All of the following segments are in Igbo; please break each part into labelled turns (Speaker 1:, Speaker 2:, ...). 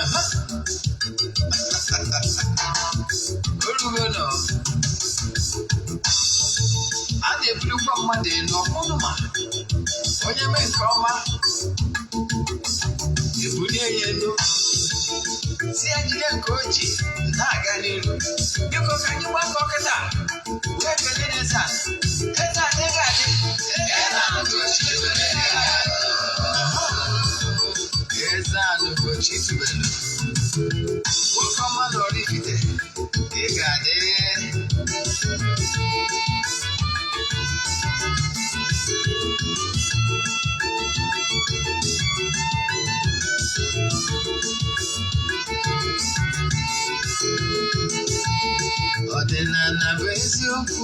Speaker 1: Aha. Orugo nọ a na-ebulukwa mmadụ elu ọkpụnụ ma onye mee nke ọma ebulie ya elu, si ya jide nke o ji na-aga n'ilu. Biko, ka anyị gbakọ kịta wee kelee eze a. Eze a ga-adị. Eze a Ugochi tubelu, nwoke ọma na Oraifite, ị ga-adị. Ọdịnala bụ eziokwu,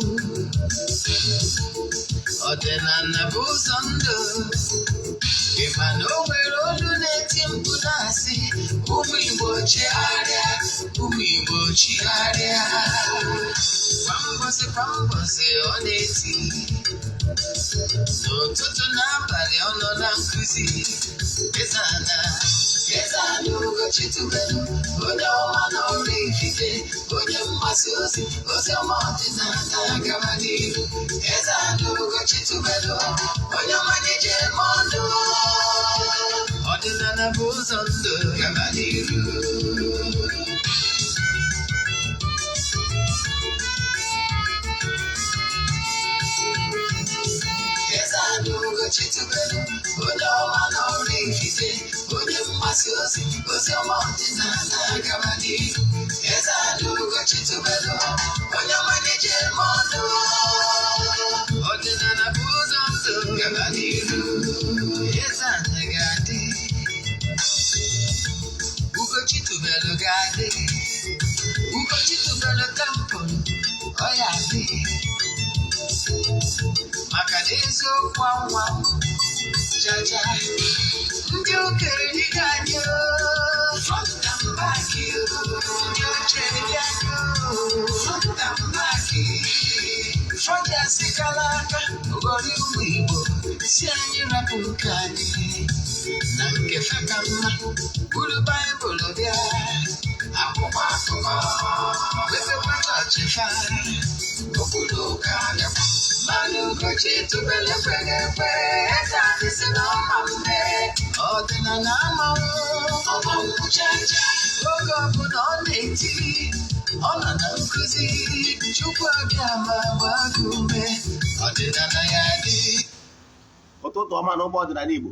Speaker 1: ọdịnala bụ ụzọ ndụ. Ị ma na o nwere olu na-eti mkpu na-asị, "Ụmụ Igbo, chigharịa, ụmụ Igbo, chigharịa." Kwa mbọsị kwa mbọsị ọ na-eti, n'ụtụtụ n'abalị ọ nọ na nkụzi. Eze ana, Eze ana Ugochi tubelu, onye ọma na Oraifite, onye mgbasa ozi ozi ọma ọdịnala gaba n'ihu. Eze ana Ugochi tubelu, onye ọma na-eje eme ọnụ. Ọdịnala bụ ụzọ ndụ, gaba n'ihu. Eze ana Ugochi tubelu, onye ọma na Oraifite, onye mgbasa ozi ozi ọma ọdịnala gaba n'ihu. Eze ana Ugochi tubelu, onye ọma na-eje eme ọnụ. Ọdịnala bụ ụzọ ndụ, gaba n'ihu. Eze ana ga-adị, Ugochi tubelu ga-adị, Ugochi tubelu temple ọ ya adị, maka na eziokwu anwa jaja. Ndị okenye dịka anyị o, front and back o, ndị ochie dị anyị o, front and back. Fọdụ asịkala aka ụgọrọ ụmụ Igbo si anyị rapụ nke anyị na nke fe ka mma. Buru Baịbụl bịa, akwụkwọ akụkọ, mepekwa chọọchị fa, obodo ụka bịakwa. Mmanụ Ugochi tubelu ekweghị ekwe. Eze anyị si na ọma mme, ọdịnala amanwụ ọmanwụ chacha. Oge ọbụla ọ na-eti, ọ nọ na nkụzi. Chukwu abịa ma gbaa gị ume, ọdịnala ya dị.
Speaker 2: Ụtụtụ ọma na ụgbọ ọdịnala Igbo.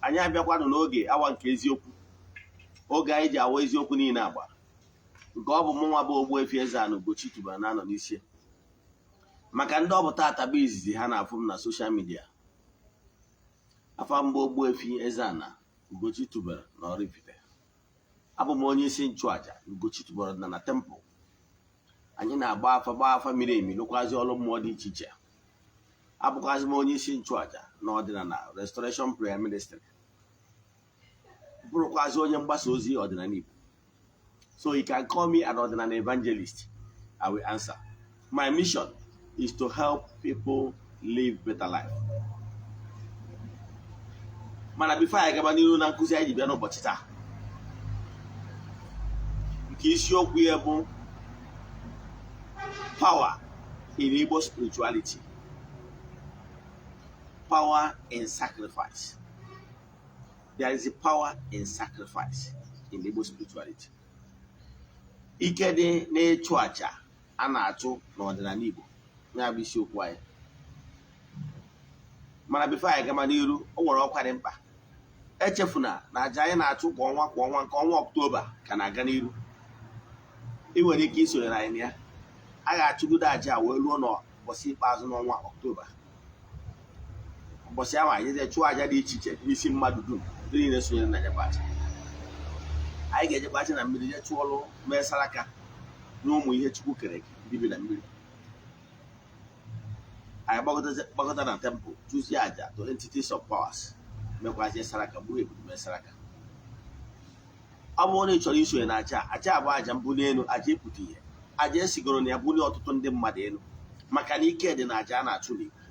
Speaker 2: Anyị abịakwanụ n'oge awa nke eziokwu, oge anyị ji awa eziokwu niile agba nke ọ bụ mụnwa bụ Ogbuefi Eze-Ana Ugochi tubelu na-anọ n'isi. Maka ndị ọ bụ taata bụ izizi ha na-afụ m na social media, afa mgbe Ogbuefi Eze-Ana Ugochi tubelu na Oraifite, abụ m onye isi nchụaja Ugochi tubelu na temple. Anyị na-agba afa, gbaa afa miri emi, lụkwazi ọrụ mmụọ dị iche iche. Abụkwazị m onye isi nchụaja na ọdịnala Restoration Prayer Ministry, bụrụkwazị onye mgbasa ozi ọdịnala Igbo. So you can call me an ọdịnala evangelist, I will answer. My mission is to help people live better life. Mana before anyị gaba n'ihu na nkụzi anyị ji bịa n'ụbọchị taa, nke isiokwu ya bụ power in Igbo spirituality, power in sacrifice. There is a power in sacrifice in Igbo spirituality. Ike dị n'ịchụ àjà a na-achụ n'ọdịnala Igbo, ya bụ isiokwu anyị. Mana before anyị gama n'iru, o nwere ọkwa dị mkpa. Echefuna na àjà anyị na-achụ kwa ọnwa kwa ọnwa, nke ọnwa Ọktoba ka na-aga n'iru. Ị nwere ike isonyere anyị na ya. A ga-achụgodo àjà a wee ruo n'ụbọchị ikpeazụ n'ọnwa Ọktoba. Ụbọchị ahụ anyị je chụọ àjà dị iche iche n'isi mmadụ dum, ndị niile sonyere na ya bụ àjà. Anyị ga-ejekwa aja na mmiri, jee chụọlụ, mee saraka na ụmụ ihe Chukwu kere eke ndị bi na mmiri. Anyị gbakọta na temple, chụzie àjà to entities of powers, mekwazie saraka, gburu ebudu, mee saraka. Ọ bụrụ na ị chọrọ isonye na aja aja bụ aja mbuli elu, aja ịpụta ihe, aja esigoro na ya bulie ọtụtụ ndị mmadụ elu, maka na ike dị na aja a na-achụ n'igwe.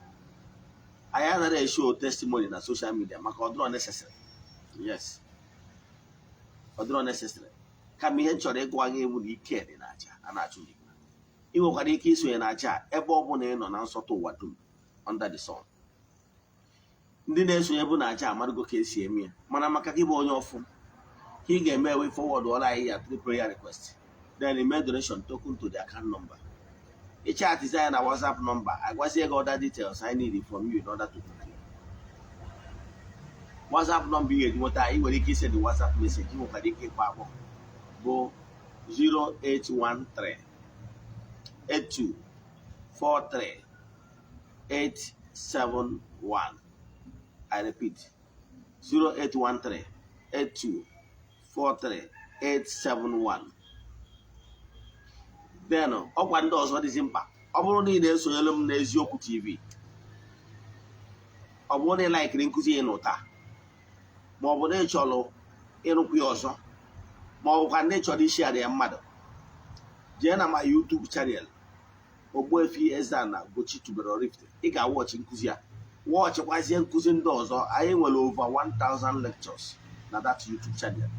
Speaker 2: Anyị anaghị eshow testimony na social media maka ọ dịrọ necessary. Yes, Ọ dịrọ necessary. Kama ihe m chọrọ ịgwa gị bụ na ike dị n'aja a na-achụ n'igwe. Ị nwekwara ike isonye na aja ebe ọ bụla ị nọ na nsọtụ ụwa dum under the sun. Ndị na-esonye bụ na aja amarụgo ka esi eme ya, mana maka gị bụ onye ọfụ, ka ị ga-eme ewe forward ọla anyị ya three prayer request, then email donation token to the account number. Ị chatịzi anyị na WhatsApp number, agwazie gị other details I need from you in order to book you. WhatsApp number ị ga-eji nweta anyị, nwere ike isend WhatsApp message, ị nwekwara ike ịkpọ akpọ, bụ 0813 82 43 871. I repeat, 0813 82 43 871. Then ọkwa ndị ọzọ dịzi mkpa, ọ bụrụ na ị na-esonyere m n'Eziokwu TV, ọ bụrụ na ị likeiri nkụzi ị nụ taa, ma ọ bụ na ị chọrọ ịrụkwa ya ọzọ, ma ọ bụkwa ndị chọrọ ishare ya mmadụ, jee na ma YouTube channel, Ogbuefi Eze-Ana Ugochi tubelu Oraifite. Ị ga-awatchị nkụzi a, watchịkwazie nkụzi ndị ọzọ. Anyị nwere over 1000 lectures na that YouTube channel,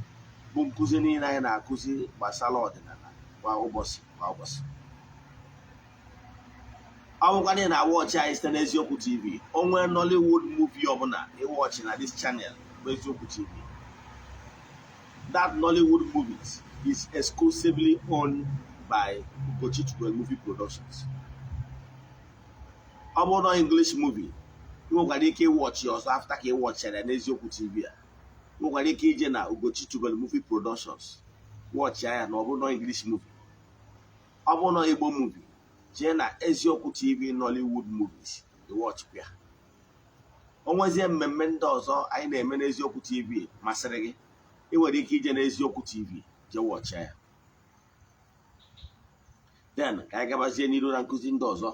Speaker 2: bụ nkụzi niile anyị na-akụzi gbasara ọdịnala kwa ụbọchị kwa ụbọchị. Ọ bụkwa na ị na-awatchị anyị site n'Eziokwu TV, o nwee Nollywood movie ọbụla ịwatchị na this channel bụ Eziokwu TV, that Nollywood movies is exclusively owned by Ugochi Tubelu Movie Productions. Ọ bụrụ na English movie, ị nwekwara ike ịwatchị ọzọ after ka ị watchara ya n'Eziokwu TV a, ị nwekwara ike ije na Ugochi Tubelu Movie Productions watchịa ya, na ọ bụrụ na English movie. Ọ bụrụ na Igbo movie, jee na Eziokwu TV Nollywood movies, ịwatchịkwa ya. O nwezie mmemme ndị ọzọ anyị na-eme n'Eziokwu TV masịrị gị, ị nwere ike ije n'Eziokwu TV jee watchịa ya. Then ka anyị gabazie n'iru na nkụzi ndị ọzọ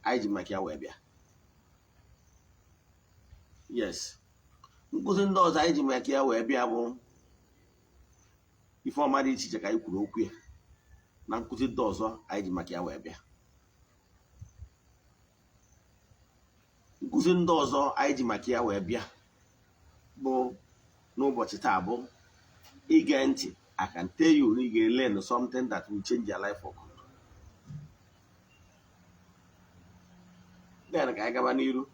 Speaker 2: anyị ji maka ya wee bịa. Yes, nkụzi ndị ọzọ anyị ji maka ya wee bịa bụ ife ọma dị iche iche ka anyị kwuru okwu ya na nkụzi ndị ọzọ anyị ji maka ya wee bịa. Nkụzi ndị ọzọ anyị ji maka ya wee bịa bụ n'ụbọchị taa bụ ige ntị. I can tell you na ị ga-learn something that will change your life for good. Then ka anyị gaba n'iru.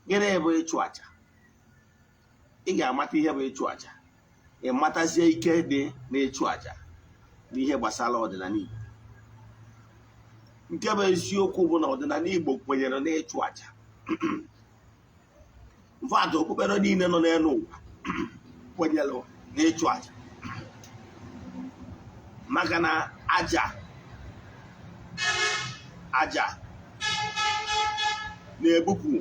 Speaker 2: Gịnị bụ ịchụ àjà? Ị ga-amata ihe bụ ịchụ àjà, ị matazie ike dị n'ịchụ àjà n'ihe gbasara ọdịnala Igbo. Nke bụ eziokwu bụ na ọdịnala Igbo kwenyere n'ịchụ àjà. Mfadụ okpukpere niile nọ n'elu ụwa kwenyere n'ịchụ àjà, maka na àjà na-ebupụ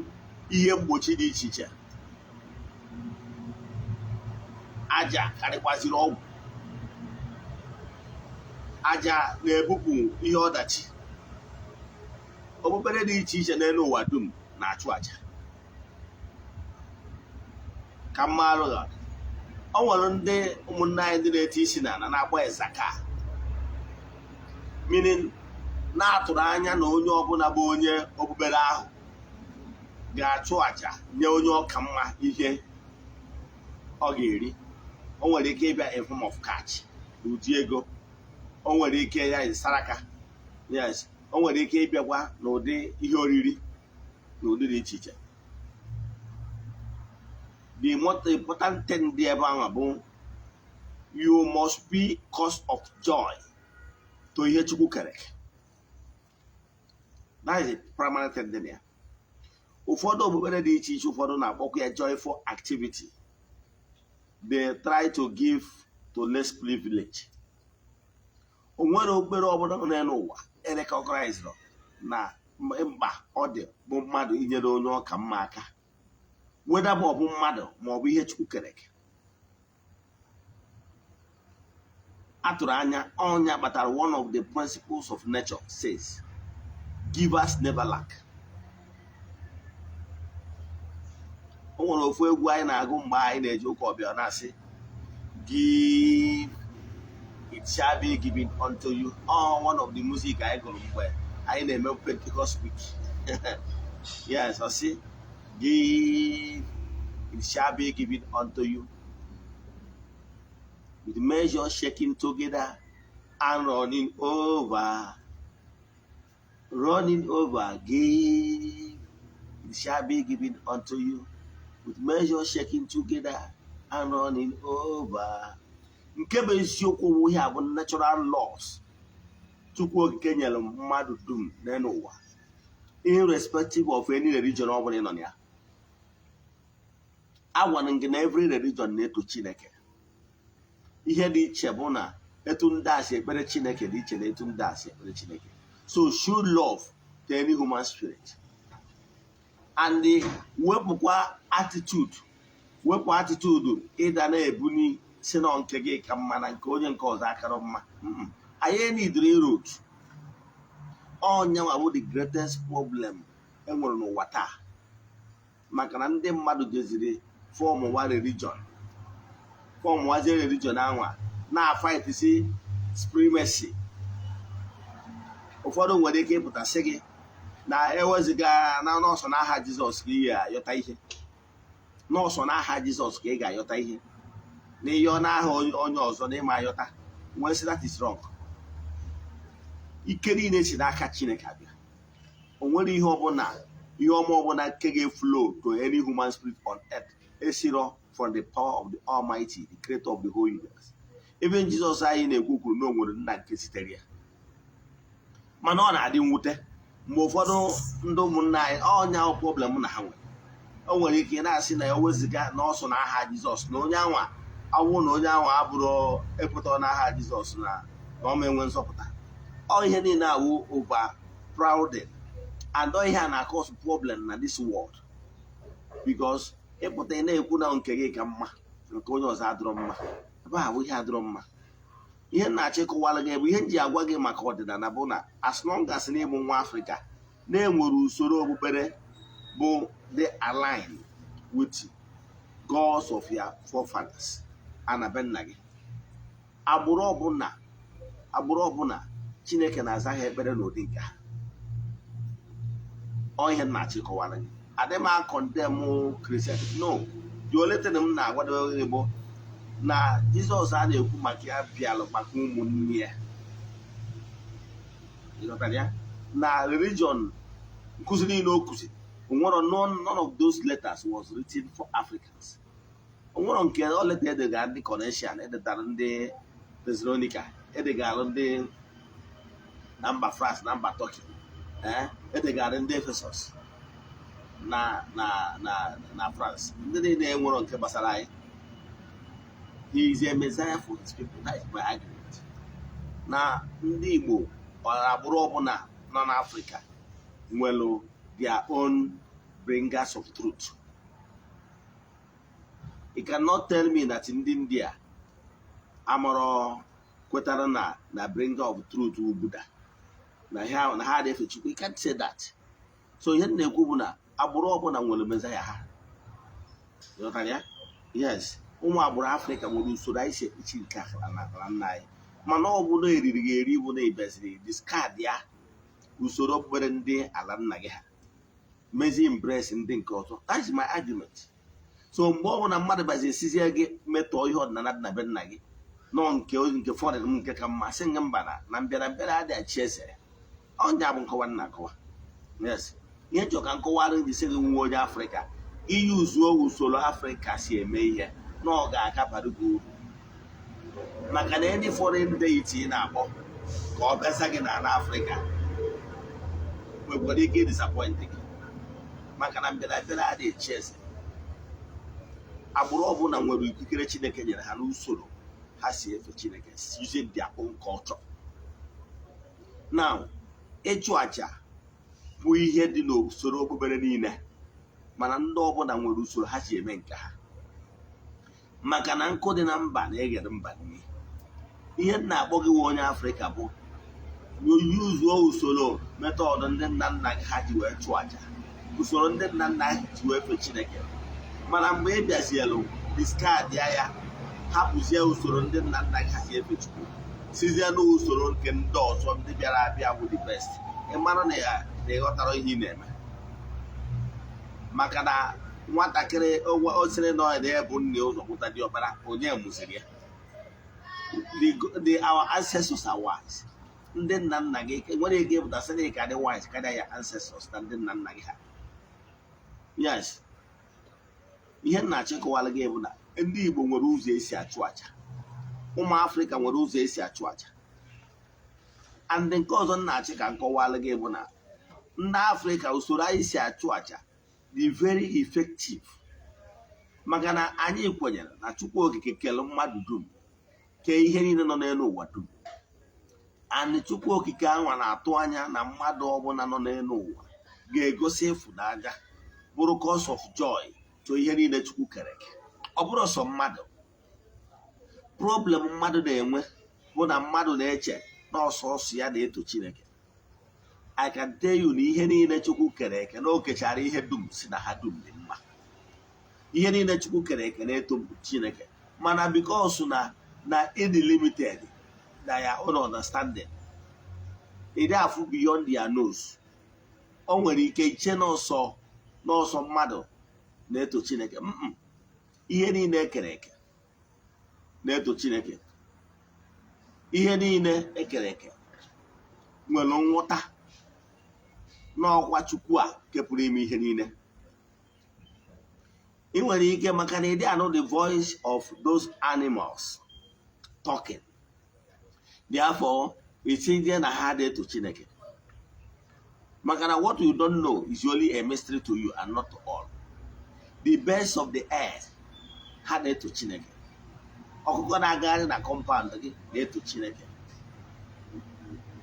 Speaker 2: ihe mgbochi dị iche iche. Àjà karịkwaziri ọgwụ. Àjà na-ebupụ ihe ọdachi. Okpukpere dị iche iche n'elu ụwa dum na-achụ àjà. Ka mma alụgha, o nwere ndị ụmụnne anyị ndị na-eti isi n'ala na-akpọ ezaka, meaning na-atụrụ anya na onye ọbụla bụ onye okpukpere ahụ ga-achụ àjà nye onye ọka mma ihe ọ ga-eri. O nwere ike ịbịa in form of cash, n'ụdị ego. O nwere ike ya saraka, yes, o nwere ike ịbịakwa n'ụdị ihe oriri n'ụdị dị iche iche. The most important thing dị ebe ahụ bụ you must be cause of joy to ihe Chukwu kere. That is the primary thing dị na ya. Ụfọdụ okpukpere dị iche iche, ụfọdụ na-akpọkwa ya joyful activity. They try to give to less privilege. O nwere okpukpere ọbụla nọ n'elu ụwa erecognize na mkpa ọ dị bụ mmadụ inyere onye ọka mma aka, weda bụ ọ bụ mmadụ ma ọ bụ ihe Chukwu kere eke. Atụrụ anya ọnya kpatara one of the principles of nature says givers never lack. O nwere ofu egwu anyị na-agụ mgbe anyị na-eje ụka ọbịa, na-asị give, it shall be given unto you. Oh, one of the music anyị gụrụ mgbe anyị na-eme Pentecost week. Yes, ọ sị give, it shall be given unto you. With measure shaking together and running over, running over, give, it shall be given unto you. With measure shaking together and running over. Nke bụ eziokwu bụ ihe a bụ natural laws Chukwu Okike nyere mmadụ dum n'elu ụwa, irrespective of any religion ọ bụla ị nọ na ya. Agwara m gị na every religion na-eto Chineke. Ihe dị iche bụ na etu ndị a si ekpere Chineke dị iche na etu ndị a si ekpere Chineke. So show love to any human spirit and wepụkwa attitude, wepụ attitude ịda na-ebuni si na nke gị ka mma na nke onye nke ọzọ akara mma. Anyị nidiri road ọnyanwa bụ the greatest problem enwere n'ụwa taa, maka na ndị mmadụ jeziri form wa religion, form wazie religion anwa na-fight si supremacy. Ụfọdụ nwere ike ịpụta sị gị na eweziga na nọọsụ n'aha Jizọs ka ị ga-ayọta ihe, nọọsụ n'aha Jizọs ka ị ga-ayọta ihe, na ihe ọ n'aha onye ọzọ na ịma ayọta. Nwee sị that is wrong. Ike niile si n'aka Chineke abịa. O nwere ihe ọbụla, ihe ọma ọbụla nke ga-eflow to any human spirit on earth esiro from the power of the Almighty, the creator of the whole universe. Even Jizọs anyị na-ekwu kwuru na o nwere nna nke sitere ya. Mana ọ na-adị mwute mgbe ụfọdụ ndị ụmụnna anyị ọnya problem na ha nwere, o nwere ike ị na-asị na ya weziga na ọsọ n'aha Jizọs, na onye anwa awụ na onye anwa abụrụ ekwetara n'aha Jizọs na ọma enwe nzọpụta. Ọ ihe niile awụ over prouding and ọ ihe a na-cause problem na this world, because ịpụta ị na-ekwu na nke gị ka mma, nke onye ọzọ adịrọ mma. Ebe a bụ ihe adịrọ mma. Ihe m na-achọ ịkọwara gị bụ ihe m ji agwa gị maka ọdịnala bụ na as long as na ịbụ nwa Afrịka na-enwere usoro okpukpere bụ dị align with gods of your forefathers ana be nna gị, agbụrụ ọbụla, agbụrụ ọbụla, Chineke na-aza ha ekpere n'ụdị nke ha. Ọ ihe m na-achọ ịkọwara gị. Adị m a-condemn Christianity, no. The only thing m na-agwadebe gị bụ na Jizọs a na-ekwu maka ya bịalụ maka ụmụnne ya. Ịghọtara ya? Na religion nkụzi niile o kụziri, onwero none of those letters was written for Africans. Onwero nke o leta edegara ndị Corinthian, edetara ndị Thessalonica, edegara ndị na mba France, na mba Turkey, edegara ndị Ephesus na France, ndị niile enwero nke gbasara anyị. He is a messiah for his people. That is my argument. Na ndị Igbo, agbụrụ ọbụla nọ n'Africa nwere their own bringers of truth. You cannot tell me that ndị India amụrụ kwetara na bringer of truth bụ Buddha, na ha na ha na-efe Chukwu. You can't say that. So ihe m na-ekwu bụ na agbụrụ ọbụla nwere messiah ha. Ịghọtara ya? Yes, ụmụ agbụrụ Afrịka nwere usoro anyị si ekpuchi nke ala na nna anyị, mana ọ bụ na eriri gị eri bụ na ibeziri discard ya usoro okpukpere ndị ala nna gị ha, mezi embrace ndị nke ọzọ. That is my argument. So mgbe ọ bụla mmadụ bazi esizie gị metọọ ihe ọdịnala dị na be nna gị nọ nke foreign m nke ka mma, sị nga mba, na mbịara mbịara adị achị eze. Ọnya bụ nkọwa nna akọwa. Yes, ihe nchọ ka nkọwara ji sị gị nwa onye Afrịka iyuzuo usoro Afrịka si eme ihe na ọ ga-akabara gị uru, maka na any foreign deity ị na-akpọ ka ọ bịaza gị n'ala Afrịka nwekwara ike disappoint gị, maka na mbịara mbịara adị echi eze. Agbụrụ ọbụla nwere ikikere Chineke nyere ha n'usoro ha si efe Chineke using their own culture. Now, ịchụ àjà bụ ihe dị n'usoro okpukpere niile, mana ndị ọbụla nwere usoro ha si eme nke ha, maka na nkụ dị na mba na-eghere mba nri. Ihe m na-akpọ gị nwa onye Afrịka bụ yuzuo usoro method ndị nna nna gị ha ji wee chụọ àjà, usoro ndị nna nna ha ji wee fee Chineke. Mana mgbe ị bịazielu discard ya, ya hapụzie usoro ndị nna nna gị ha si efe Chukwu, sizie n'usoro nke ndị ọzọ ndị bịara abịa bụ the best, ị mara na ya na ịghọtara ihe ị na-eme, maka na nwatakịrị o sịrị na ọ na-ebu nne ụzọ pụta dị ọkpara onye mụziri ya. The our ancestors are wise. Ndị nna nna gị nwere ike ịpụta sị na ị ka dị wise karịa ya ancestors na ndị nna nna gị ha. Yes, ihe nna achịkọwala gị bụ na ndị Igbo nwere ụzọ esi achụ aja, ụmụ Afrịka nwere ụzọ esi achụ aja. And nke ọzọ nna achị ka nkọwala gị bụ na ndị Afrịka, usoro anyị si achụ aja dị very effective, maka na anyị kwenyere na Chukwu Okike kere mmadụ dum, kee ihe niile nọ n'elu ụwa dum. And Chukwu Okike anwa na-atụ anya na mmadụ ọbụla nọ n'elu ụwa ga-egosi ịfụnanya, bụrụ cause of joy to ihe niile Chukwu kere eke. Ọ bụrụ sọ mmadụ, problem mmadụ na-enwe bụ na mmadụ na-eche na ọsọsọ ya na-eto Chineke. I can tell you na ihe niile Chukwu kere eke na o kechara ihe dum si na ha dum dị mma. Ihe niile Chukwu kere eke na-eto Chineke, mana because na ịdị limited na ya own understanding, ịdị afụ beyond their nose. O nwere ike iche n'ọsọ n'ọsọ mmadụ na-eto Chineke. Ihe niile ekere eke na-eto Chineke. Ihe niile ekere eke nwere nghọta n'ọkwa Chukwu a nke pụrụ ime ihe niile. Ị nwere ike, maka na ịdị anụ the voice of those animals talking, therefore itinye na ha dị eto Chineke, maka na what you don't know is only a mystery to you and not to all. The birds of the air, ha na-eto Chineke. Ọkụkọ na-agagharị na compound gị na-eto Chineke.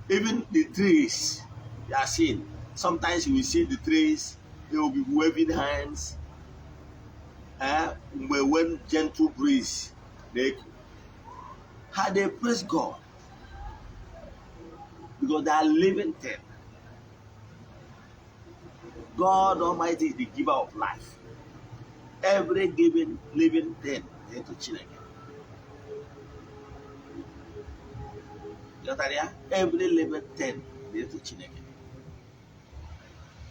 Speaker 2: Even the trees you are seeing, sometimes you will see the trees, they will be waving hands, mgbe when gentle breeze na-eku ha, they praise God because they are living thing. God Almighty is the giver of life. Every given living thing na-eto Chineke. Ghọtara ya? Every living thing na-eto Chineke.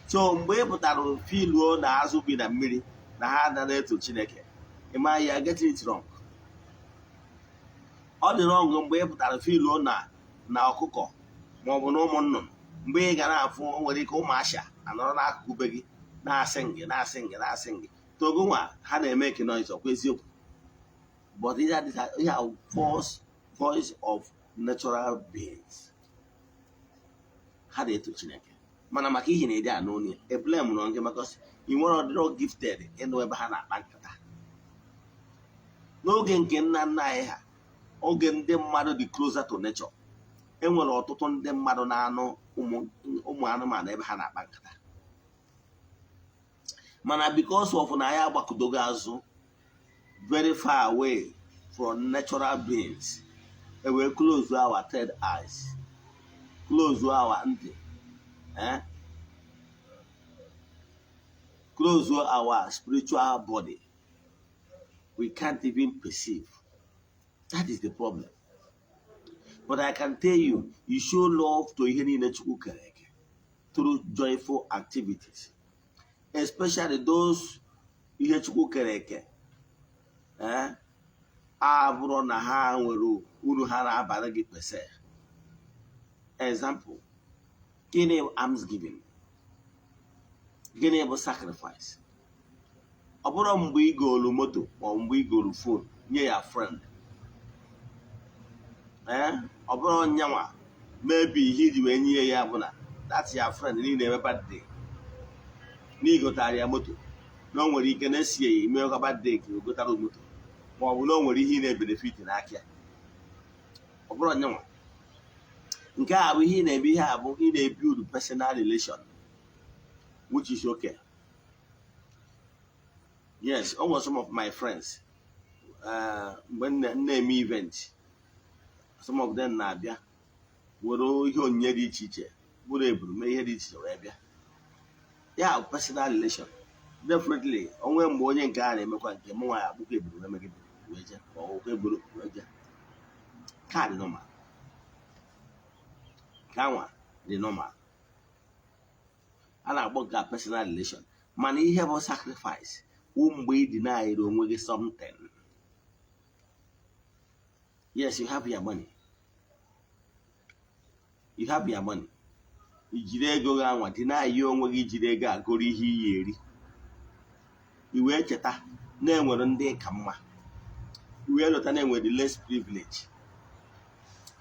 Speaker 2: So mgbe ị pụtara filuo na azụ bi na mmiri na ha anaghị eto Chineke, ị ma ya getting it wrong. Ọ dị wrong mgbe ị pụtara filuo na ọkụkọ maọbụ na ụmụ nnụnụ, mgbe ị ga na-afụ o nwere ike ụmụ asha anọrọ n'akụkụ be gị na-asị ngị, na-asị ngị, na-asị ngị togo nwa ha na-eme eke noise. Ọkwa eziokwu? But ihe a voice of natural beings, ha na-eto Chineke. Mana maka ihe na-ede anụ onye eblem nọ gị, maka ị nwere ọdịrọ gifted ịnụ ebe ha na-akpa nkata. N'oge nke nna nna anyị ha, oge ndị mmadụ dị closer to nature, enwere ọtụtụ ndị mmadụ na-anụ ụmụ anụmanụ ebe ha na-akpa nkata. Mana because of na anyị agbakọdogo azụ very far away from natural beings, e wee close our third eyes, close our ntị, close our spiritual body. We can't even perceive. That is the problem. But I can tell you, you show love to ihe niile Chukwu kere eke through joyful activities, especially those ihe Chukwu kere eke abụrụ na ha nwere uru ha na-abara gị per se. Example, gịnị bụ almsgiving? Gịnị bụ sacrifice? Ọ bụrụ mgbe ị goolu moto ma ọ bụ mgbe ị goolu phone nye ya friend, ọ bụrụ nyanwa maybe ihe iji wee nye ya bụ na that's your friend niile eme birthday, na igotara ya moto, na o nwere ike na-esi ya ime birthday ka o gotara moto, ma ọ bụ na o nwere ihe ị na-ebenefit n'aka ya. Ọ bụrụ nyanwa nke a bụ ihe ị na-eme, ihe a bụ ị na-ebuild personal relation, which is okay. Yes, o nwere some of my friends, mgbe m na-eme event, some of them na-abịa were ihe onyinye dị iche iche, bụrụ eburu mee ihe dị iche iche wee bịa. Ya bụ personal relation. Definitely, onwe mgbe onye nke a na-emekwa nke mụ nwa ya akpụkọ eburu wee megide wee jee, ma ọ bụkwa eburu wee jee ka dị normal, ka nwa dị normal. A na-akpọ nke a personal relation. Mana ihe bụ sacrifice wụ mgbe ị denied onwe gị something. Yes, you have your money, you have your money. Ijiri ego gị anwa dị na-ayi onwe gị, jiri ego agoro ihe iyi eri, i wee cheta na enwere ndị ka mma, i wee lọta na enwere less privilege.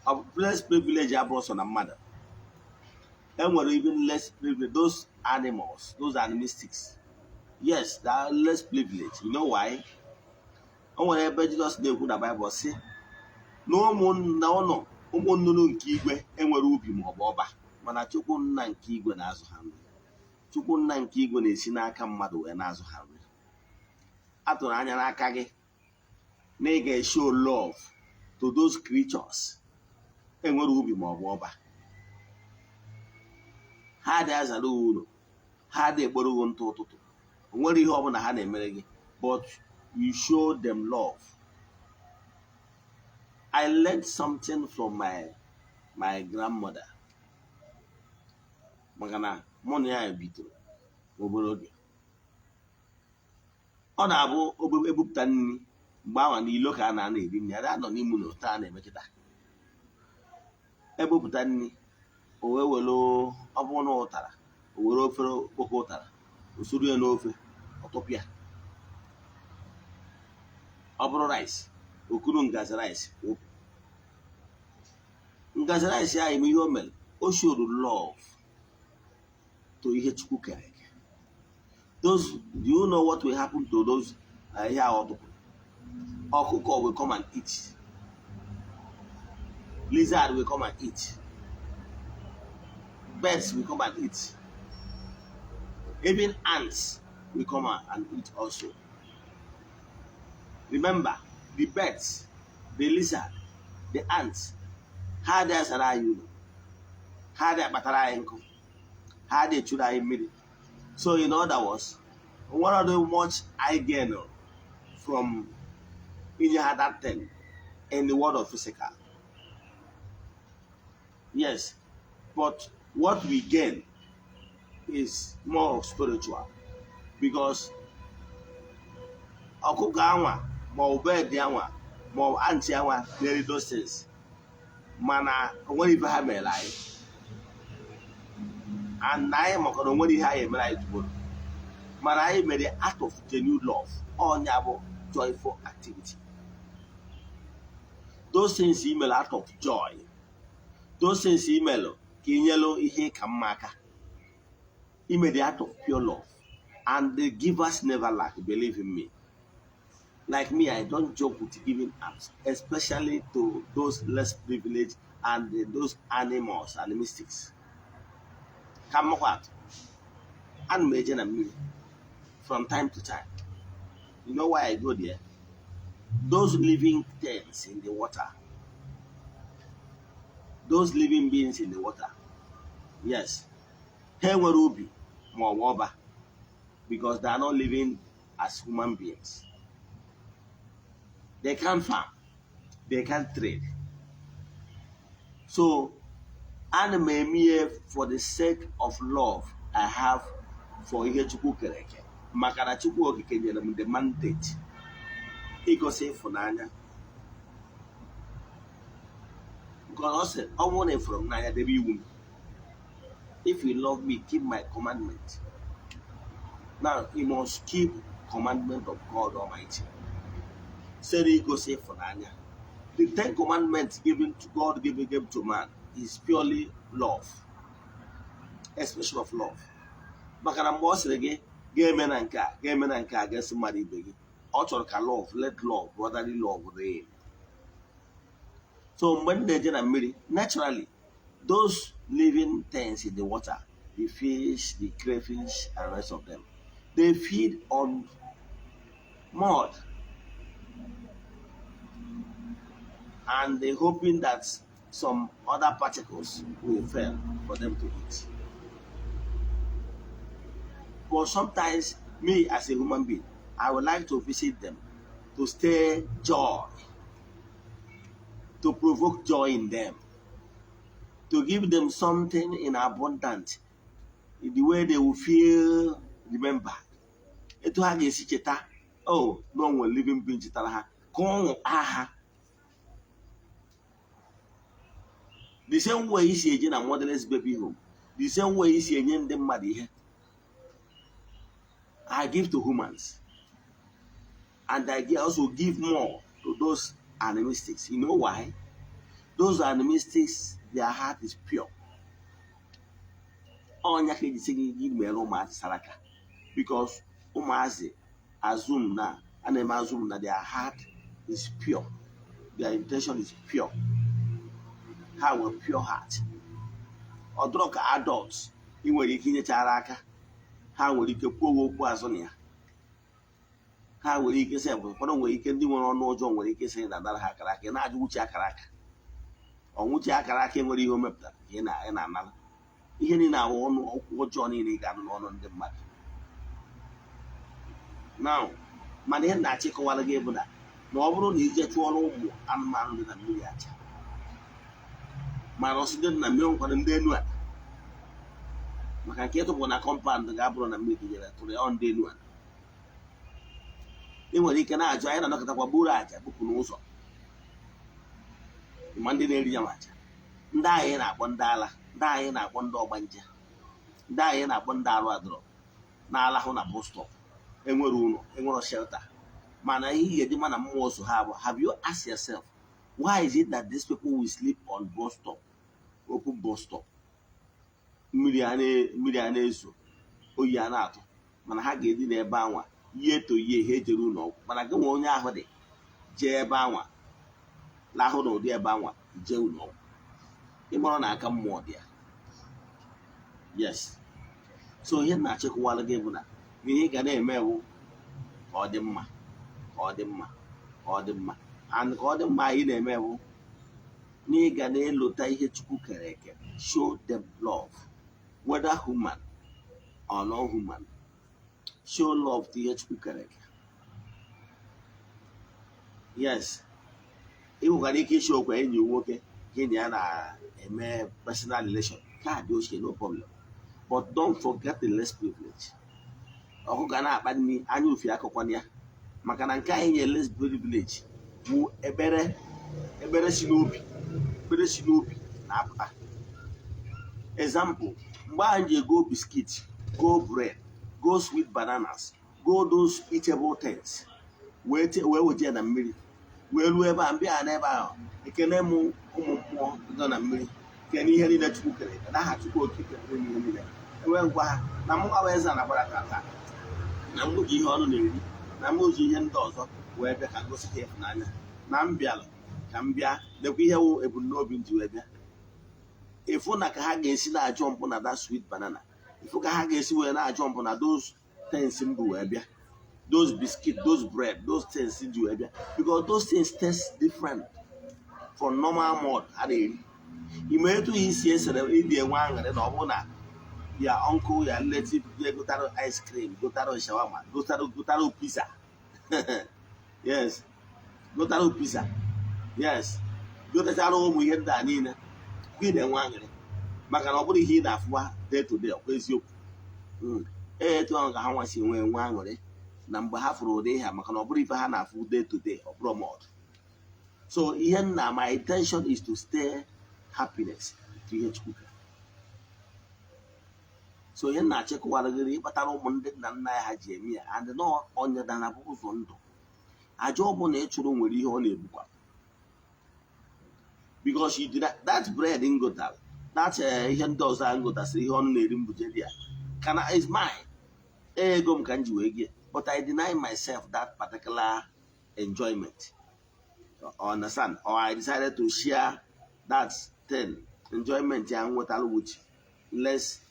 Speaker 2: Ọ bụ less privilege abụrụ sọ na mmadụ enwere even less privilege, those animals, those animistics. Yes, they are less privilege. You know why? O nwere ebe Jizọs na-ekwu na Baịbụl sị na ụmụnna ụnụ, ụmụ nnụnụ nke igwe enwere ubi maọbụ ọba, mana Chukwu Nna nke igwe na-azụ ha nri. Chukwu Nna nke igwe na-esi n'aka mmadụ wee na-azụ ha nri. A tụrụ anya n'aka gị na ị ga-eshow love to those creatures enwere ubi maọbụ ọba. Ha adịghị azara gị ụlọ, ha adịghị ekporo gị ntụ ụtụtụ, o nwere ihe ọbụla ha na-emere gị, but you show them love. I learned something from my grandmother, maka na mụ na ya bidoro obere oge. Ọ na-abụ ebupụta nri mgbe ahụ n'ilo ka a na-ana eri nri, ada anọ n'ime ụlọ taa na-emekịta ebupụta nri, o wee were, ọ bụrụ na ụtara, o were ofere okpoko ụtara, o suru ya n'ofe, ọtụpịa. Ọ bụrụ rice, okuru ngazi rice wụpụ ngazi rice ahụ. Ime ihe o mere, o showed love to ihe Chukwu kere eke. Those, do you know what will happen to those ihe ahụ ọ tụpụrụ? Ọkụkọ will come and eat, lizard will come and eat, birds will come and eat, even ants will come and eat also. Remember, the birds, the lizard, the ants, ha adịghị asara anyị ụlọ, ha adịghị akpatara anyị nkụ, ha adịghị echuru anyị mmiri. So in other words, what are the much I gain from inye ha that thing in the world of physical? Yes, but what we gain is more of spiritual, because ọkụkọ anwa ma ọ bụ bird anwa ma ọ bụ ant anwa na-eri those things, mana o nwere ife ha mere anyị, and anyị maka na o nwere ihe anyị emere anyị tuboro, mana anyị mere out of genuine love. Ọnya bụ joyful activity. Those things i mere out of joy, those things i mere ka ị nyelu ihe ka mma aka, i mere out of pure love, and the givers never lack, believe in me. Like me, I don't joke with giving alms, especially to those less privileged and those animals and mystics. Ka m makwa atụ, ana m eje na mmiri from time to time. You know why I go there? Those living things in the water, those living beings in the water, yes, ha enwere ubi ma ọ bụ ọba, because they are not living as human beings. They can't farm, they can't trade. So ana m eme ihe for the sake of love I have for ihe Chukwu kere eke, maka na Chukwu Okike nyere m the mandate igosi ịfụnanya, because ọ sị, ọ bụrụ na ị fụrụ m n'anya, debe iwu m. If you love me, keep my commandment. Now you must keep commandment of God Almighty site igosi ịfụnanya. The Ten Commandments given to God, given gave to man, is purely love, expression of love, maka na mgbe ọ sịrị gị ga-eme na nke a, ga-eme na nke a, ga-esi mmadụ ibe gị, ọ chọrọ ka love, let love, brotherly love reign. So mgbe m na-eje na mmiri, naturally those living things in the water, the fish, the crayfish and rest of them, they feed on mud and they hoping that some other particles will fall for them to eat. But sometimes, me as a human being, I would like to visit them to stir joy, to provoke joy in them, to give them something in abundance, in the way they will feel remembered. Etu ha ga-esi cheta, oh, no nwere living being chetara ha, ka ọṅụ aha. The same way isi eje na motherless baby home, the same way isi enye ndị mmadụ ihe. I give to humans and I also give more to those animistics. You know why? Those animistics, their heart is pure. Ọnya ka eji sị gị gị mere ụmụazị saraka, because ụmụazị assume na a na-eme assume na their heart is pure, their intention is pure, ha nwere pure heart. Ọ dụrọ ka adults ị nwere ike inyechara aka, ha nwere ike kwuo okwu azụ na ya. Ha nwere ike sị, ụfọdụ nwere ike, ndị nwere ọnụ ọjọọ nwere ike sị na dara ha akara aka. Ị na-ajụ uche akara aka, ọnwụchi akara aka enwere ihe o mepụtara ka ị na-anara ihe niile ahụ, ọnụ okwu ọjọọ niile ị ga-anụ n'ọnụ ndị mmadụ now. Mana ihe na-achịkọwara gị bụ na ọ bụrụ na ije chụọrọ ụmụ anụmanụ dị na mmiri aja, mana ọsị dị na mmiri nkwado ndị enu ala, maka nke ịtụpụ na compound ga-abụrụ na mmiri tinyere tụrụ ya, ọ ndị enu ala. Ị nwere ike na-ajụ, anyị na-anọkọtakwa buru aja bupụ n'ụzọ ma ndị na-eri ya, ma aja ndị anyị na-akpọ ndị ala, ndị anyị na-akpọ ndị ọgbanje, ndị anyị na-akpọ ndị arụ adọrọ na-alahụ na bus stop, enwere ụlọ, enwere shelter. Mana ihe ị ga-eji mana mmụọ so ha bụ, have you asked yourself, why is it that these people will sleep on bus stop, open bus stop, mmiri a na-ezo, oyi a na-atụ, mana ha ga-edi n'ebe anwa yie to yie ha ejere ụlọ ọgwụ? Mana gị nwe onye ahụ dị jee ebe anwa lahụ n'ụdị ebe anwa jee ụlọ ọgwụ, ịmara na aka mmụọ dị ya. Yes, so ihe na-achịkọwara gị bụ na ihe ị ga na-eme bụ ka ọ dị mma, ka ọ dị mma, ka ọ dị mma. And ka ọ dị mma anyị na-eme bụ na ị ga na-elota ihe Chukwu kere eke. Show them love, whether human or not human. Show love to ihe Chukwu kere eke. Yes, ị nwekwara ike isi okwe enyi nwoke gị na ya na-eme personal relation kaadị ochie, no problem, but don't forget the less privilege. Ọkụ ga na-akpa nri anya ufi akọkwana ya, maka na nke anyị nye less privilege bụ ekpere. Ekpere si n'obi, ekpere si n'obi na-apụta. Example, mgbe anyị ji go biscuit, go bread, go sweet bananas, go those eatable things, wee weta ya na mmiri, wee ruo ebe a, mbịa n'ebe ahụ, ekene m ụmụ mmụọ nọ na mmiri, kene ihe niile Chukwu kere eke n'aha Chukwu Okike kere ihe niile. Enwee ngwa ha na mụ gbawa eze na gbara tata na m ji ihe ọnụ na-eri na m ji ihe ndị ọzọ wee bịa ka gosi ha ịfụnanya na m bịara ka m bịa lekwa ihe wụ ebumnobi m ji wee bịa. Ịfụ na ka ha ga-esi na-ajọ mpụ na that sweet banana, ịfụ ka ha ga-esi wee na-ajọ mpụ na those things m bụ wee bịa, those biscuit, those bread, those things ji wee bịa, because those things taste different from normal mud ha na-eri. Ime etu ya isi esere ịdị enwe aṅụrị na ọ bụrụ na ya uncle, ya relative je gotara ice cream, gotara shawarma, gotara pizza. Yes, gotara pizza. Yes, gotachara ụmụ ihe ndị a niile, ị na-enwe aṅụrị maka na ọ bụrụ ihe ị na-afụwa day to day. Ọkwa eziokwu? Ee, etu ahụ ka ha nwa si nwee nwe aṅụrị na mgbe ha fụrụ ụdị ihe a, maka na ọ bụrụ ife ha na-afụ day to day, ọ bụrụ mud. So ihe nna, my intention is to stay happiness to ihe Chukwu kere. So ihe nna achịkọwara gị ịkpatara ụmụ ndị nna nna ya ha ji eme ya, and nọ onye dana bụ ụzọ ndụ. Aja ọbụla ị chụrụ nwere ihe ọ na-egbukwa, because you did that bread ngotara, that ihe ndị ọzọ a ngotasịrị, ihe ọnụ na-eri mbujeri ya kana is mine, ego m ka m ji wee gị, but I deny myself that particular enjoyment, understand? Or I decided to share that thing, enjoyment ya nwetara, with less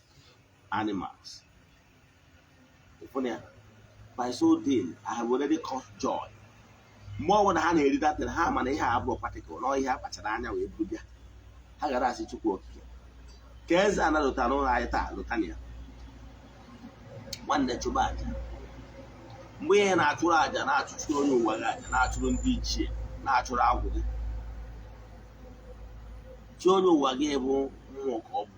Speaker 2: animals. Ịfụna ya? By so doing, I have already caused joy. Mgbe ọbụla ha na-eri that thing, ha mana ihe a abụọ particle na ihe a kpachara anya wee buru bịa, ha gara asị Chukwu Okike ka eze ana lụtara ụlọ anyị taa, lụtana ya. Nwanne, chụba aja. Mgbe ihe na-achụrụ aja, na-achụchụrụ onye ụwa gị aja, na-achụrụ ndị ichie, na-achụrụ agwụ gị, chi onye ụwa gị bụ mmụọ ka ọ bụ,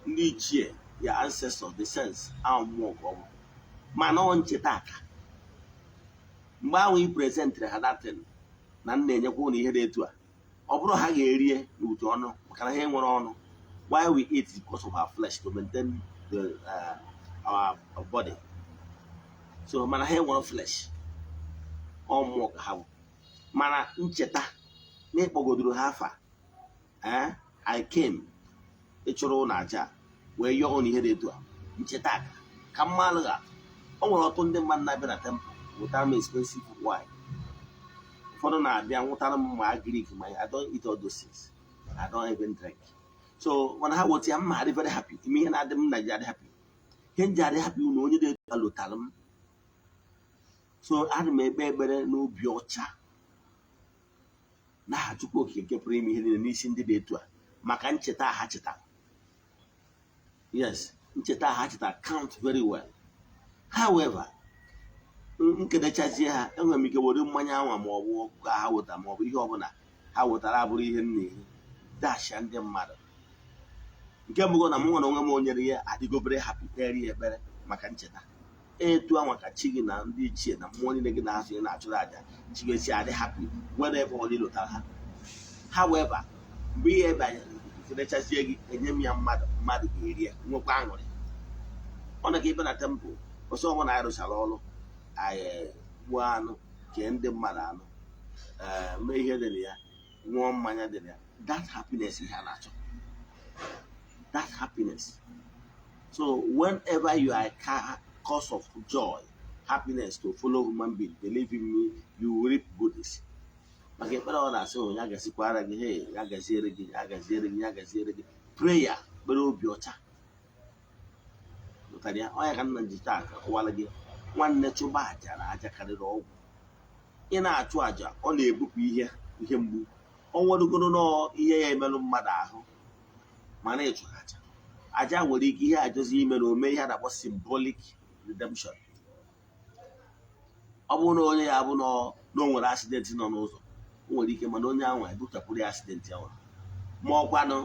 Speaker 2: ndị ichie ya, ancestors, the sense ahụ, mmụọ ka ọ bụ. Mana ọ ncheta aka mgbe ahụ ị presentịrị ha datin na m na-enyekwa ụlọ ihe dị etu a, Ọ bụrụ ha ga-erie n'utu ọnụ, maka na ha enwere ọnụ. Why we eat is because of our flesh, to maintain our body. So mana ha enwere flesh, ọ mmụọ ka ha bụ. Mana ncheta na ịkpọgodoro ha afa, "I came ịchụrụ ụlọ aja wee yọọ ụnụ ihe dị etu a," ncheta aka ka mmalụ ga. O nwere ọtụtụ ndị mmadụ na-abịa na temple wetara m expensive wine. Ụfọdụ na-abịa nwụtara m ma agric, ma I don't eat all those things. I don't even drink. So mana ha weta ya, mma adị very happy. Ime ihe na-adị m na ji adị happy, ihe m ji adị happy na onye dị etu a lụtara m. So ana m ekpe ekpere n'obi ọcha n'aha Chukwu Okike nke pụrụ ime ihe niile n'isi ndị dị etu a, maka ncheta ha chetara. Yes, ncheta ha chetara count very well. However, nkenechazie ha, enwere m ike were mmanya anwa ma ọ bụ ọkụkọ ha wetara ma ọ bụ ihe ọbụla ha wetara, abụrụ ihe m na-eri dashia ndị mmadụ. Nke mbụ, na m nwere onwe m onyere ya adịgo very happy, kpere ya ekpere maka ncheta etu anwa, ka chi gị na ndị ichie na mmụọ niile gị na-azụ ị na-achụrụ àjà chi gị esi adị happy whenever ọ lụtara ha. However, mgbe ihe banyere kenechazie gị, enye m ya mmadụ, mmadụ ga-eri ya, nwekwa aṅụrị. Ọ na ka ibe na temple ọsọ ọbụla anyị rụchara ọrụ anyị, gbuo anụ, kee ndị mmadụ anụ, ee, mee ihe dị na ya, ṅụọ mmanya dị na ya, that happiness, ihe a na-achọ, that happiness. So whenever you are a cause of joy, happiness to fellow human being, believe in me, you will reap goodies. Maka ekpere ọ na-asị hụ ya gazikwara gị, hey, ya gaziere gị, ya gaziere gị, ya gaziere gị. Prayer, kpere obi ọcha pụtara ya. Ọ ya ka nna ji taa ka kọwara gị. Nwanne, chụba aja na aja karịrị ọgwụ. Ị na-achụ aja, ọ na-ebupụ ihe mgbu. Ọ nwerugoro nọọ ihe ya emerụ mmadụ ahụ, mana ịchụ aja, aja nwere ike ihe ajọzi ime na ome ihe a na-akpọ symbolic redemption. Ọ bụrụ na onye ya bụ na o nwere accident nọ n'ụzọ, o nwere ike, mana onye ahụ ebuchapụrụ ya accident ahụ, ma ọkwanụ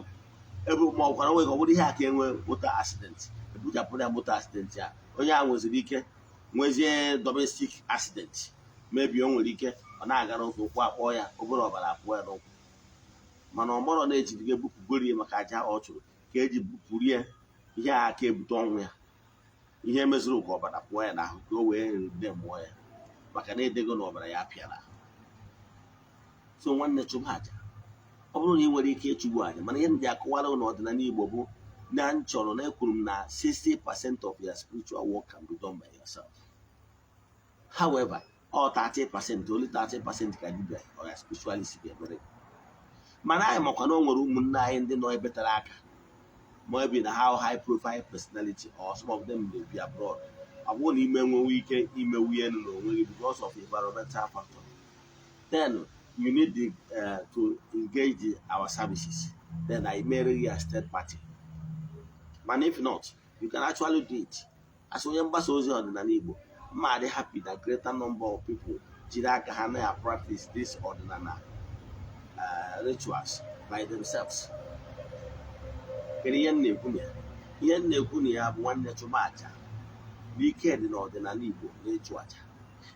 Speaker 2: ebe ma ọkwanụ nwere ọ bụrụ ihe a ka enwe moto accident, ebuchapụrụ ya moto accident ya. Onye ahụ nweziri ike nwezie domestic accident mebi. O nwere ike ọ na-aga n'ụzọ, ụkwụ akpọọ ya, obere ọbara apụọ ya n'ụkwụ, mana ọ marọ na-ejiri ebupụgoro ya maka aja ọ chụrụ ka eji bupụrụ ya ihe a aka ebute ọnwụ ya. Ihe mezuru ka ọbara pụọ ya n'ahụ, ka o wee ride mmụọ ya, maka na edego na ọbara ya apịara. So nwanne, chụba aja. Ọ bụrụ na ị nwere ike ịchụgbu aja, mana ihe m ji akọwara na ọdịnala Igbo bụ na m chọrọ na ekwuru m na 60% of your spiritual work can be done by yourself. However, all 30%, only 30% ka dibia or your spiritualist ga-emere. Mana anyị makwa na o nwere ụmụnne anyị ndị nọ ebe tere aka, maybe na how high profile personality or some of them may be abroad. Ọ bụrụ na ime nwewe ike imewu ihe elu n'onwe gị because of environmental factor, then you need to engage our services. Then I mere gị as third party. Mana if not, you can actually do it. As onye mgbasa ozi ọdịnala Igbo, mma adị happy na greater number of people jiri aka ha na practice this ọdịnala rituals by themselves. Kedu ihe m na-ekwu na ya? Ihe m na-ekwu na ya bụ, nwanne, chụba aja n'ike dị n'ọdịnala Igbo na ịchụ aja.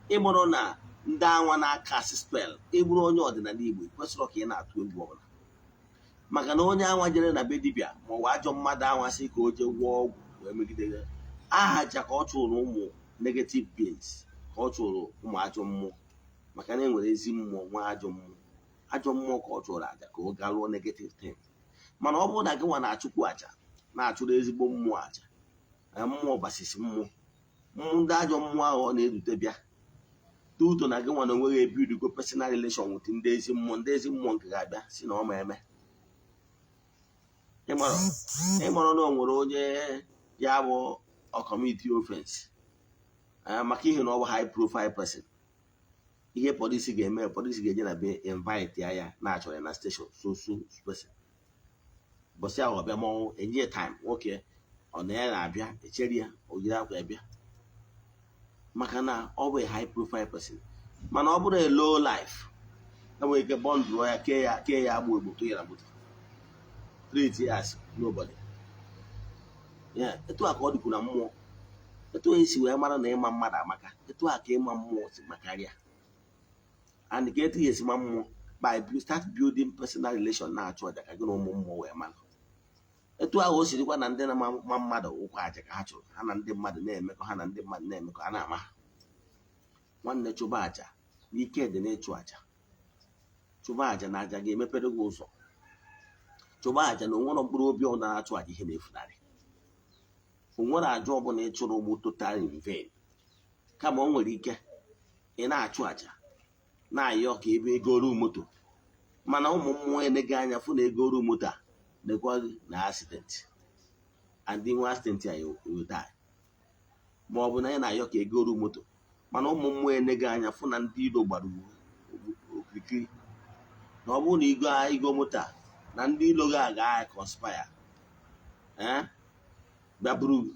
Speaker 2: Ịmụrụ na ndị anwa na-aka asị spell, ịbụrụ onye ọdịnala Igbo, kwesịrị ka ị na-atụ egwu ọbụla, maka na onye anwa jere na be dibịa ma ọ bụ ajọ mmadụ anwa sị ka o jee gwọọ ọgwụ wee megide ya, aha aja ka ọ chụrụ ụmụ negative beings, ka ọ chụrụ ụmụ ajọ mmụọ, maka na e nwere ezi mmụọ nwa ajọ mmụọ. Ajọ mmụọ ka ọ chụrụ aja ka ọ gaa lụọ negative thing. Mana ọ bụrụ na gị nwa na-achụkwu aja, na-achụrụ ezigbo mmụọ aja na mmụọ basisi mmụọ mmụọ, ndị ajọ mmụọ ahụ ọ na-edute bịa tuto na gị nwa na onwe gị ebidogo personal relation with ndị ezi mmụọ, ndị ezi mmụọ nke ga-abịa si na ọ ma eme. Ịmara na o nwere onye ya bụ ọ commit offense, maka ihe na ọ bụ high profile person, ihe polisi ga-eme, polisi ga-eje na be invite ya, ya na-achọrọ ya na station, so so person bọsị ahụ ọbịa mọnwụ, enye time nwoke ọ na ya na-abịa, echere ya, o yiri akwa ya bịa, maka na ọ bụ a high profile person. Mana ọ bụrụ a low life, enwere ike bundle ya, kee ya, kee ya agbụ egbo, tụ ya na moto, treat ya as nobody. Ya etu a ka ọ dịkwu na mmụọ. Etu esi wee mara na ịma mmadụ amaka, etu a ka ịma mmụọ si makarịa. And ka etu ya esi ma mmụọ, By start building personal relation, na-achụ aja ka gị na ụmụ mmụọ wee mara etu ahụ o sirikwa na ndị na-ama mmadụ ụkwa aja ka ha chụrụ, ha na ndị mmadụ na-emekọ, ha na ndị mmadụ na-emekọ, a na-ama ha. Nwanne, chụba aja n'ike dị n'ịchụ aja. Chụba aja na aja ga-emepere gị ụzọ. Chụba aja na onwere mkpụrụ obi ọbụla na-achụ aja ihe na-efunarị. Onwere aja ọbụla ị chụrụ bụ total in vain, kama o nwere ike ị na-achụ aja na-ayọ ka ebe ego ruo moto, mana ụmụ mmụọ eneghị anya fụ na ego ruo moto a nekwa na accident, and nwe accident a, you will die. Ma ọ bụ na ị na-ayọ ka ego ruo moto, mana ụmụ mmụọ eneghị anya fụ na ndị iro gbara okirikiri, na ọ bụrụ na igo igo moto a, na ndị ilo gị aga conspire, eh, bịa buru gị.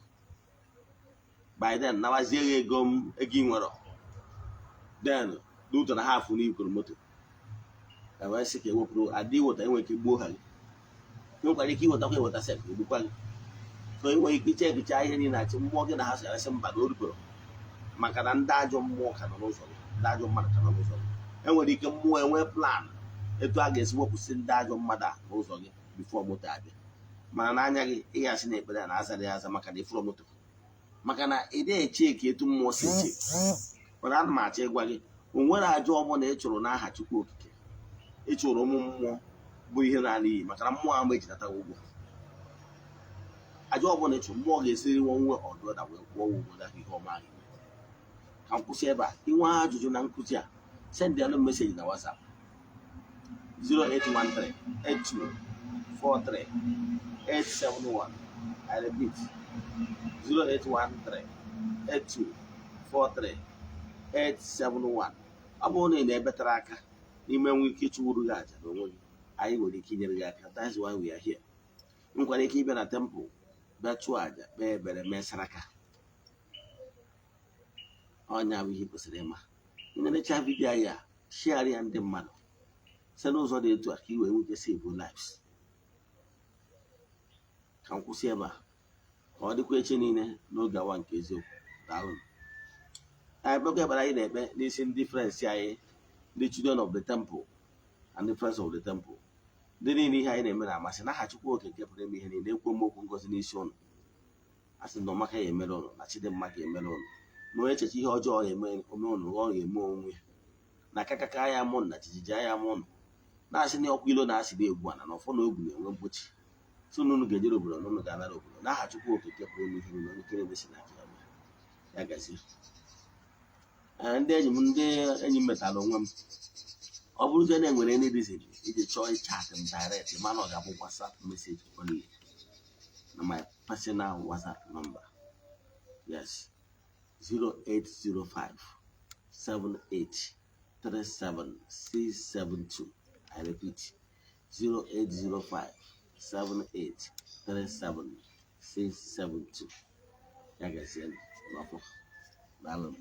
Speaker 2: By then nawazie gị ego m, ego ị nwere then n'ụtọ na ha afụ na ikwuru moto, e wee sị ka ewepụrụ adị iweta. Enwere ike gbuo ha gị, nwekwara ike iwetakwa, eweta sef, egbukwa gị. So ị nwere ike iche ekicha ihe niile achị mmụọ gị na ha si asị mba, na o rubere, maka na ndị ajọ mmụọ ka nọ n'ụzọ gị, ndị ajọ mmadụ ka nọ n'ụzọ gị. Enwere ike mmụọ enwee plan etu a ga-esi wepụsị ndị ajọ mmadụ a n'ụzọ gị before moto abịa. Mana n'anya gị, ị ga-asị na ekpere a na-azara ya aza maka na ifuru moto, maka na ị dịghị eche ka etu mmụọ si eche. Mana ana m achọ ịgwa gị, o nwere aja ọbụla ị chụrụ n'aha Chukwu Okike, ị chụrụ ụmụ mmụọ, bụ ihe na-ala iyi, maka na mmụọ ahụ ejinata ụgwọ. Aja ọbụla ị chụrụ, mmụọ ga-esiri nwe ọdụda wee kwụọ ụgwọ daka ihe ọma ahụ. Ka m kwụsị ebe a. Inwe ajụjụ na nkụzi a, send alụ message na WhatsApp 0813 82 43 871. I repeat, 0813 82 43 871. Ọ bụrụ na ị na-ebetara aka n'ime nwe ike ịchụwuru gị aja n'onwe gị, anyị nwere ike inyere gị aka. That's why we are here. Nwekwara ike ịbịa na temple, bịa chụọ aja, kpee ekpere, mee saraka. Ọnya bụ ihe ị kwesịrị ịma. Ị na-enecha video anyị a, share ya ndị mmadụ site n'ụzọ dị etu a ka ị wee nwee ike save lives. Ka m kwụsị ebe a, ka ọ dịkwa echi niile n'oge awa nke eziokwu. Daalụ. Anyị kpekọ ekpere anyị na-ekpe n'isi ndị friends anyị, ndị children of the temple and the friends of the temple, ndị niile ihe anyị na-eme na-amasị. N'aha Chukwu Oke nke pụrụ ime ihe niile, ekwu m okwu ngozi n'isi ụnụ. A sị na ọmaka ya emere ụnụ, na Chidimma ga-emere ụnụ, na onye echeche ihe ọjọọ ga-eme ome ụnụ, ọ ga-eme onwe ya, na akakaka ya mụ na jijiji anya mụ ụnụ, na-asị na ọkwa ilo na-asị na egwu ana na ọfọ na ogwu na-enwe mgbochi so na unu ga-ejere obodo na unu ga-anara obodo. N'aha Chukwu Okike pụrụ ime ihe niile, onye kere ebe si n'aka ya bịa. Ya gazie. Ee, ndị enyi m, ndị enyi m metara onwe m, ọ bụrụzie na enwere any reason iji chọọ ịchat m direct, mana ọ ga-abụ WhatsApp message only na my personal WhatsApp number, yes, 0805 78 37 672. I repeat, 0805 78 37 672. Ya gazie n'ọfọ. Daalụ.